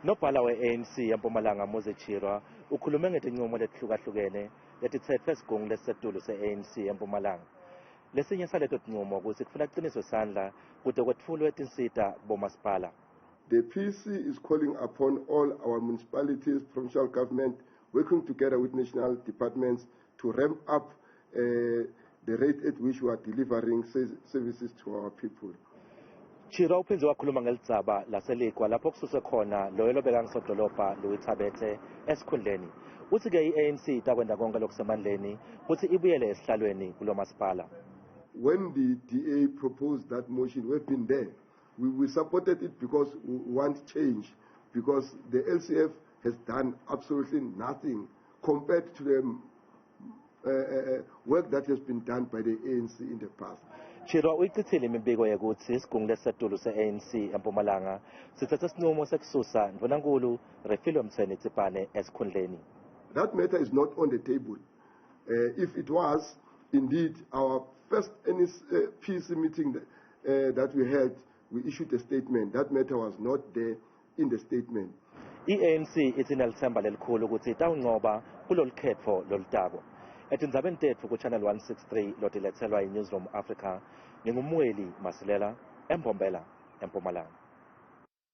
Nobhala we-ANC eMpumalanga Muzi Chirwa ukhulume ngetincumo letihlukahlukene letitsetfwe sigungu lesisetulu se-ANC eMpumalanga. Lesinye saleto tincumo kutsi kufuna kuqiniswe sandla kute kwetfulwe tinsita kubomasipala. The PEC is calling upon all our municipalities, provincial government, working together with national departments to ramp up the rate at which we are delivering services to our people. Chirwa uphindze wakhuluma ngeligcaba laseLekwa lapho kususwe khona loyo lobekangusodolobha Louis Thabethe esikhundleni. Utsi-ke i-ANC itakwenta konke lokusemandleni kutsi ibuyele esihlalweni kulo masipala. When the DA proposed that motion, we've been there. We supported it because we want change, because the LCF has done absolutely nothing compared to the work that has been done by the ANC in the past. Chirwa uyicitsile imibiko yekutsi sigungu lesisetulu se-ANC eMpumalanga sitsetse sincumo sekususa Ndvunankhulu Refilwe Mtsweni Tsipane esikhundleni. That matter is not on the table. If it was, indeed, our first PEC meeting that we had, we issued a statement. That matter was not there in the statement. I-ANC itsi inelitsemba lelikhulu kutsi itawuncoba kulolu khetfo lolutako. Etindzabeni tetfu ku-Channel 163 lotiletselwa yi-Newsroom Africa, nginguMweli Masilela, eMbombela, eMpumalanga.